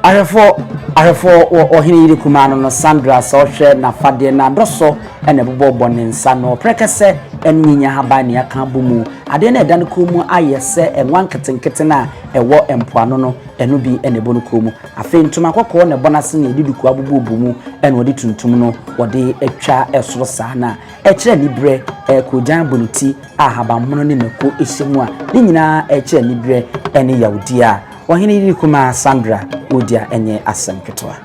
Ahwɛfoɔ ahwɛfoɔ wɔ ɔhene yere kumaa no no Sandra sɛ ɔhwɛ n'afadeɛ no adɔsɔ na ɛbobɔbɔ ne nsa no prɛkɛsɛ ne nyinya ahaban ne aka abɔ mu. Adeɛ no a ɛda ne kɔn mu ayɛ sɛ nwa nketenkete no a ɛwɔ mpoano no ɛno bi na ɛbɔ ne kɔn mu. Afei ntoma kɔkɔɔ na ɛbɔ n'ase na yɛde duku abobɔbɔ mu na wɔde tuntum no wɔde atwa soro saa na ɛkyerɛ aniberɛ, koogyan bɔ ne ti a ahabammono ne mako hyɛ mu a ne nyinaa ɛkyerɛ aniberɛ ne yawdie a ɔhene yere kumaa Sandra redi a ɛnyɛ asɛm ketewa.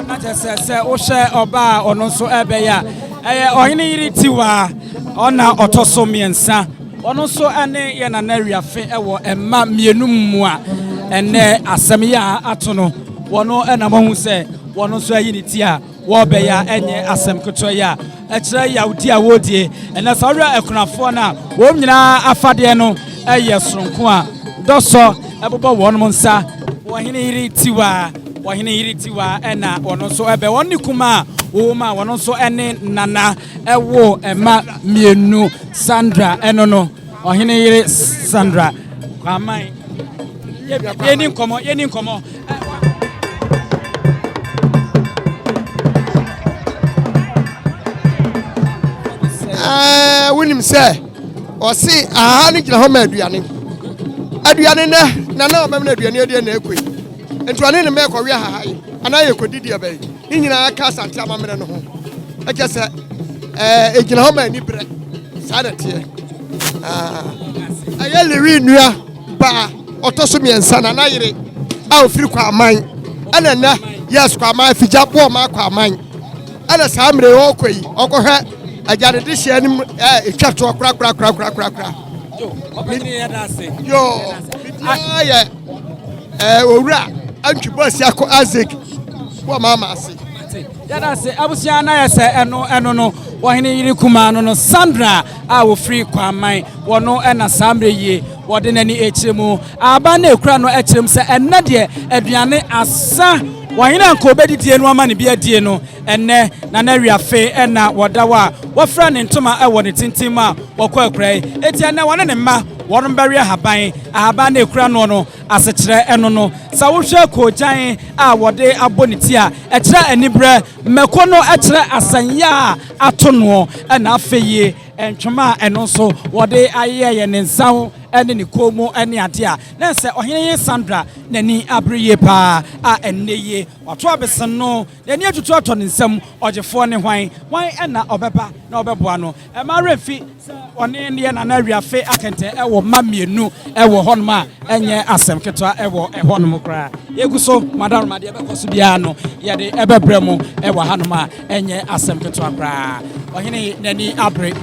Na kyerɛ sɛ sɛ wohwɛ ɔbaa a ɔno nso ɛbɛyɛ a ɛyɛ ɔhene yere Tiwa ɔna ɔtɔ so mmiɛnsa. Ɔno nso ne yɛ Nana Wiafe wɔ mma mmienu mu a ɛnnɛ asɛm yi a ato no wɔn na moahu sɛ wɔn nso ayi ne ti a wɔrebɛyɛ a ɛnyɛ asɛm ketewa yi a ɛkyerɛ yawdi a wɔredie. Ɛnɛ sɛ wohwɛ akunafoɔ no a wɔn nyinaa afadeɛ no yɛ soronko a dɔsɔ ɛbobɔ wɔn nsa. Ɔhene yere Tiwa, ɔhene yere Tiwa ɛna wɔn nso ɛbɛ wɔn ne kuma a wɔwɔ mu a wɔn nso ɛne Nana ɛwo mma mmienu Sandra ɛno no ɔhene yere Sandra Kwaman. Yɛni nkɔmmɔ, yɛni nkɔmmɔ. Ɛɛ wonim sɛ ɔse aha no gyina hɔ ma aduane aduane nɛ na na ɔbɛm no aduane aduane na ɛkɔ yi nti ɔne ne mɛkɔwe ahaha yi anaa yɛkɔdidi ɛbɛyi ne nyinaa ka Asante amammerɛ no ho. Ɛkyɛ sɛ ɛɛ egyina hɔ ma ani brɛ saa na ɛteɛ. Ɛyɛ Lewi nua baa ɔtɔ so mmiɛnsa na n'ayere a ofiri Kwaman ɛna nnɛ yes Kwaman afigya boɔ ma Kwaman ɛna saa mmerɛ yi ɔkɔ yi ɔkɔhwɛ agya ne dehyeɛ anim ɛɛ etwa toɔ korakorakorakorakora. Yoo, biara yɛ. Ɛɛ owura Antwi Boasiako Isaac wɔ maama ase. Yɛda ase abusua na yɛ sɛ ɛno ɛno no wɔhene yere kumaa no no Sandra a wɔfiri Kwaman wɔno ɛna saa mmerɛ yie wɔde n'ani ɛkyerɛ mu aban na ɛkura no ɛkyerɛ mu sɛ ɛnɛ deɛ aduane asa wɔhene anka ɔbɛdidie no ama ne bi adie no ɛnɛ Nana Wiafe ɛna wɔda hɔ a wɔfira ne ntoma ɛwɔ ne tenten mu a wɔkɔ akura yi eti ɛnɛ wɔne ne mma wɔn bɛwe ahaban Ahaban no a ɛkura noɔ no asekyerɛ ɛno no. Sɛ wohwɛ koogyan a wɔde abɔ ne ti a, ɛkyerɛ aniberɛ. Mako no kyerɛ asɛnyɛ a ato noɔ. Ɛna afei ntwoma a ɛno nso wɔde ayɛ yɛ ne nsa ho ne ne kɔn mu ne adeɛ a, na ɛsɛ ɔhene yere Sandra n'ani abere yie paa a ɛnnɛ yie wato abesen no, n'ani atutu atɔ ne nsam. Ɔgyefoɔ ne hwan? Hwan na ɔbɛba na ɔbɛboa no? Mma werɛ mfi sɛ ɔne ne nana Wiafe Akɛntɛ wɔ mma mmienu wɔ hɔnom a ɛnyɛ asɛm ketewa wɔ ɛhɔnom koraa. Yɛgu so, Madaroma, deɛ ɛbɛkɔ so biara no yɛde ɛbɛbrɛ mo wɔ hanom a ɛnyɛ asɛm ketewa koraa. Ɔhene n'ani abere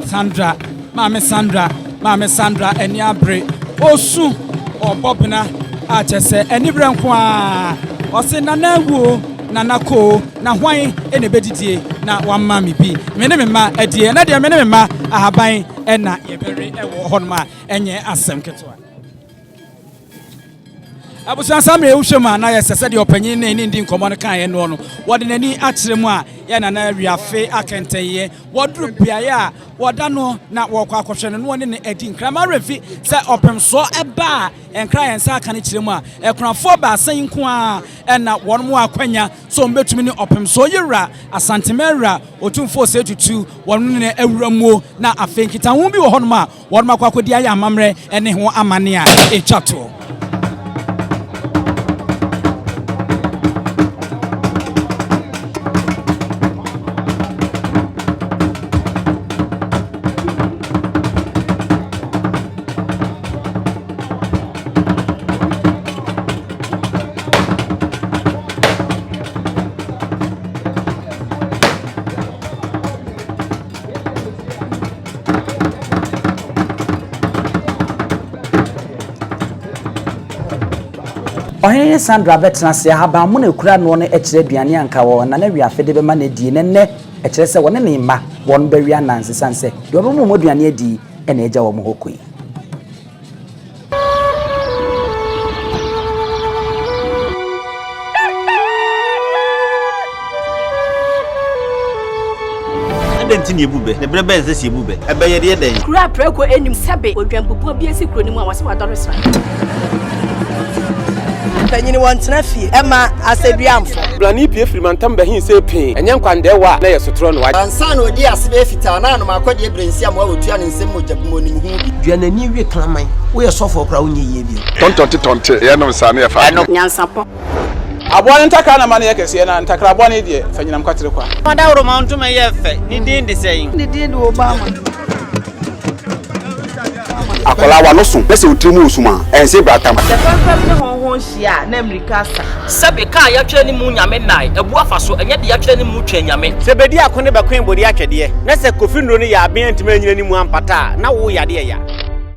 Sandra, Maame Sandra, Maame Sandra ani abere, ɔresu, ɔrebɔ bena a kyerɛ sɛ aniberɛ nko ara. Ɔse Nana awu o, Nana kɔ o, na hwan na ɛbɛdidie na wama me bi? Me ne me mma adie. Ɛnɛ deɛ me ne me mma ahaban na yɛbɛwe wɔ hɔnom a ɛnyɛ asɛm ketewa. Abusua saa mmerɛ wohwɛ mu a na yɛ sɛ sɛdeɛ ɔpanyin ne ne ndi nkɔmmɔ no kaeɛ noɔ no, wɔde n'ani akyerɛ mu a yɛ Nana Wiafe akɛntɛnyɛ. Wɔduru beaeɛ a wɔda no na wɔkɔ akɔhwɛ no na wɔne no adi nkra. Ma werɛ mfi sɛ ɔpemsoɔ ɛba a nkra yɛn nsa aka no kyerɛ mu a, akunafoɔ baasa yi nko ara na wɔn wɔ akwanya sɛ wɔbɛtumi ne ɔpemsoɔ yi wura, Asanteman wura, Otumfoɔ Osei Tutu, wɔn ne no awura muo na afei nkitaho bi wɔ hɔnom a wɔn akɔ akɔdi ayɛ amammerɛ ne ho amanne a ɛtwa toɔ. Ɔhene ne Sandra bɛtena ase. Ahabammono a ekura noɔ no kyerɛ aduane a anka wɔn nana Wiafe de bɛma no adie, na ɛnnɛ ɛkyerɛ sɛ wɔne ne mma wɔn bɛwe ananse sane sɛ deɛ ɔbɛma wɔn aduane adi yi na agya wɔn hɔ kɔ yi. Adɛn nti na yɛbu bɛ? Na berɛ bɛn na ɛsɛ sɛ yɛbu bɛ? Ɛbɛ yɛde yɛ dɛn? Kuro a prɛko nnim sɛbe odwanbubuo bi asi kuro no mu a wɔse wadɔre sra. Panyin wɔntena fie ɛma asɛduamfo. Blani pue firi mantam bɛhe sɛ pee, ɛnyɛ nkwandɛɛwa a na ɛyɛ sotorɔ na wagye. Ansa na ɔdii ase bɛyɛ fitaa na anom akɔdeɛ berɛ nsi amoa wɔtua ne nsam mogya bi mu ɔnim ho bi. Dua n'ani we kraman. Woyɛ sɔfoɔ koraa wonyɛ yie bio. Tɔntɔnte tɔnte yɛnom saa ne yɛfa adwene. Nyansapɔ. Aboa no ntakra na ma no yɛ kɛseɛ, na ntakra bɔne deɛ, fa nyinam kwatere kwa. Ɔdawuroma ntoma yɛ fɛ, ne din de sɛn? Ne din de Obama. Akwadaa w'ano so na sɛ wo tiri mu wɔ sum a, ɛnse bratam. Sɛ fɛmfɛm ne hɔnhɔn hyia a, na mmirika asa. Sɛbe kaa yɛatwerɛ ne mu Nyame nnae, abu afa so, ɛnyɛ deɛ yɛatwerɛ ne mu Twɛn Nyame. Sɛ bedi ako ne bɛkoe bode atwɛdeɛ, na sɛ Kofi nnuro no yɛ aben antumi anyina ne mu ampata a, na wo yadeɛ ya.